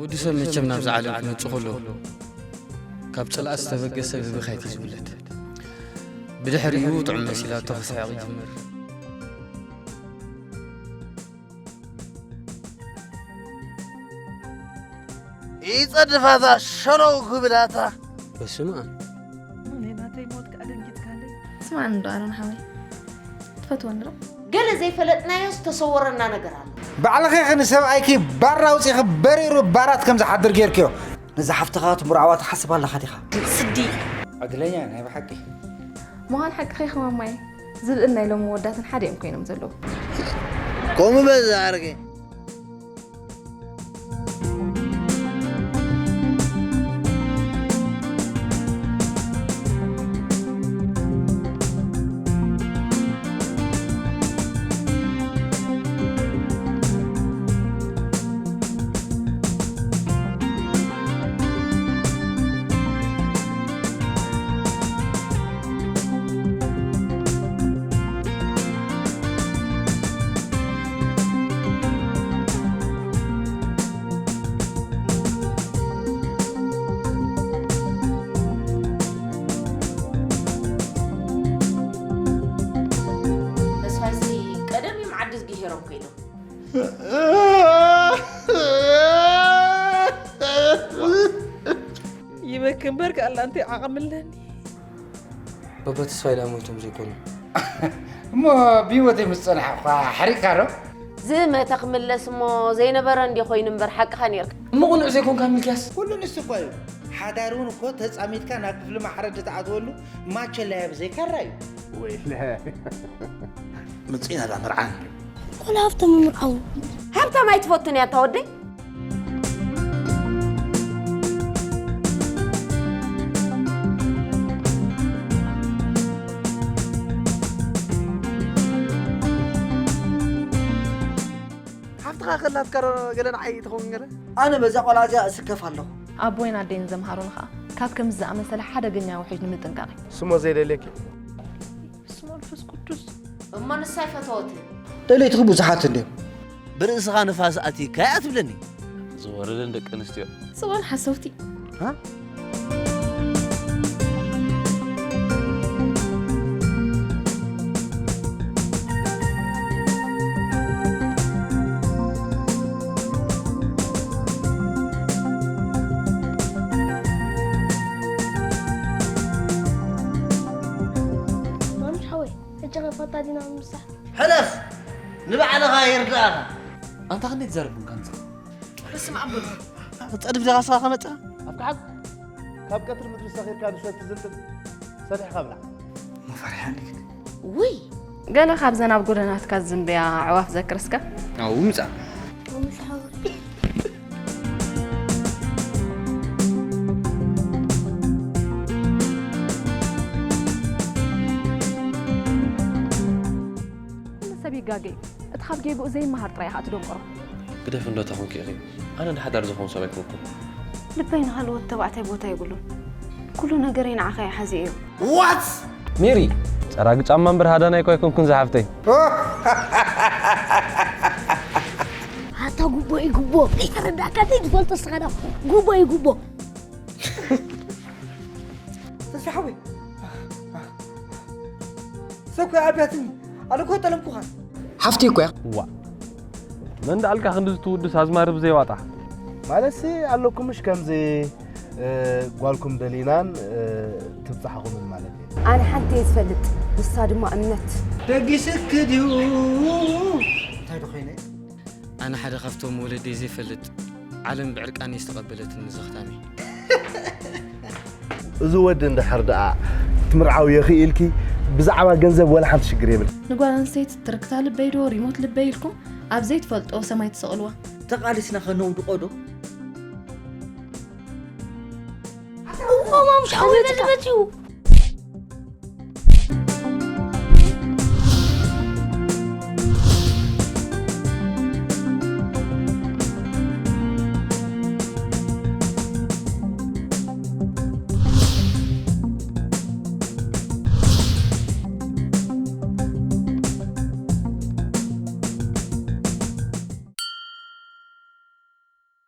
ወዲ ሰብ መቸም ናብዛ ዓለም ክመጽእ ከሎ ካብ ጽልኣት ዝተበገሰ ብብኻይት እዩ ዝውለድ። ብድሕሪኡ ጥዑም መሲላቶ ክስሕቕ ይጅምር። ይጸድፋታ ሸነው ክብላታ። በስመ ኣብ። ኣነ ናተይ ሞት ከኣ ደንጊጽካለይ። ስማዕ እንዶ ኣሮን ሓወይ፣ ትፈትወኒ ዶ? ገለ ዘይፈለጥናዮ ዝተሰወረና ነገር ኣሎ። ባዕልኺ ኢኺ ንሰብኣይኪ ባር ኣውጺኺ በሪሩ ባራት ከም ዝሓድር ጌርክዮ። ነዛ ሓፍትኻ ትምርዓዋ ትሓስብ ኣለኻ ዲኻ? ስዲ። ዕድለኛ ናይ ብሓቂ። ምዃን ሓቅኺ ኢኺ ማማየ። ዝብኢ ናይ ሎሚ ወዳትን ሓደ እዮም ኮይኖም ዘለዉ። ከምኡ በዛ ኣረገ። ተስፋይሲ ቀደም እዮም ዓዲ ዝግሄሮም ኮይኖም። ይበኪ እምበር ክኣላ እንታይ ዓቕሚ ኣለኒ። በበተስፋይ ደኣ ሞይቶም ዘይኮኑ። እሞ ብህይወተይ ምስ ጸንሐ እኳ ሓሪቕካ ዶ? ዝመተ ክምለስ እሞ ዘይነበረ እንዲ ኮይኑ እምበር ሓቅኻ ኔርካ። እሞ ቅኑዕ ዘይኮንካ ሚልክያስ። ኩሉ ንሱ እኳ እዩ። ሓዳር እውን እኮ ተጻሚድካ ናብ ክፍሊ ማሕረዲ ትኣትወሉ ማቸላ እያ ብዘይካራ እዩ። ወይለ። ምጽኢና ዳ መርዓን። ቆልዓ ሃብቶም ምርዓው። ሃብቶም ኣይትፈቱን እያ እታ ወደይ። ሓፍትኻ ከላትካ ዶ ገለ ንዓይ ትኸውን ገለ? ኣነ በዛ ቆልዓ እዚኣ እስከፍ ኣለኹ። ኣቦይን ኣደይን ዘምሃሩኒ ኸኣ ካብ ከምዚ ዝኣመሰለ ሓደገኛ ውሕጅ ንምጥንቃቕ እዩ። ስሞ ዘይደልየኪ። በስመ መንፈስ ቅዱስ። እሞ ንሳ ኣይፈተወትን። ደለይትኺ ብዙሓት እንድዮም። ብርእስኻ ንፋስ ኣትይካ እያ ትብለኒ። ዝወረደን ደቂ ኣንስትዮ። ጽባን ሓሰውቲ። ሃ? ማሙሽ ሓወይ፣ ሕጂ ኸ ፋታ ዲና ንምሳሕ? ሕለፍ! ንባዕልኻ የርድኣኻ። ኣንታ ክንደይ ትዛረብ ቡን ካንሳ? በስመ ኣብ በሉ። ክትጸድፍ ዲኻ ስኻ ከመጻ? ኣፍካ ሓዝ። ካብ ቀትሪ ምድሪ ሰኺርካ ንሰቲ ዝንጥል ሰሪሕኻ ብላዕ። መፈሪሓኒ ግን። ውይ! ገለ ካብዘን ኣብ ጎደናትካ ዝዝንብያ ኣዕዋፍ ዘክር እስከ። ኣብኡ ምጻእ። ኩሉ ሰብ ይጋገ እዩ። እቲ ካብ ጌግኡ ዘይመሃር ጥራይ ኢኻ ትደንቆሮ። ግደፍ እንዶ እታ ኮንኪ ኢኺ። ኣነ ንሓዳር ዝኸውን ሰብ ኣይኮንኩን። ልበይ ንኻልኦት ተባዕታይ ቦታ የብሉን። ኩሉ ነገረይ ንዓኻ እየ ሓዚኤዮ። ዋት? ሜሪ፣ ጸራጊ ጫማ እምበር ሃዳናይ እኮ ኣይኮንኩን ዝሓፍተይ። ኣታ ጉቦ እዩ ጉቦ። ከይተረዳእካ ዘይትፈልጦ እስኻ ዶ? ጉቦ እዩ ጉቦ። ተስፋ ሓወይ። ሰብ እኮ ኣብያትኒ። ኣነ እኮ ጠለምኩኻ። ሓፍተይ እኮ እያ። ዋ። መን ደኣልካ ክንዲ ዝትውድስ ኣዝማሪ ብዘይ ዋጣ? ማለትሲ ኣለኩም ምሽ ከምዚ፣ እ፣ ጓልኩም ደሊናን፣ እ፣ ትብጻሕኹምን ማለት እዩ። ኣነ ሓንቲ እየ ዝፈልጥ፣ ንሳ ድማ እምነት። ደጊስኪ ድዩ? እንታይ ዶ ኮይነ? ኣነ ሓደ ካብቶም ወለደይ ዘይፈልጥ፣ ዓለም ብዕርቃነይ ዝተቐበለትኒ ዘኽታመይ። እዚ ወዲ እንድሕር ደኣ ክትምርዓዊ የኽኢልኪ፣ ብዛዕባ ገንዘብ ወላ ሓንቲ ሽግር የብል። ንጓል ኣንስተይቲ ትርክታ ልበይ ዶ ሪሞት ልበይ ኢልኩም ኣብ ዘይትፈልጦ ሰማይ ትሰቕልዋ። ተቓሊስና ከነውድቖ ዶ? እሞ ማሙሽ ሓወይ ተቃ-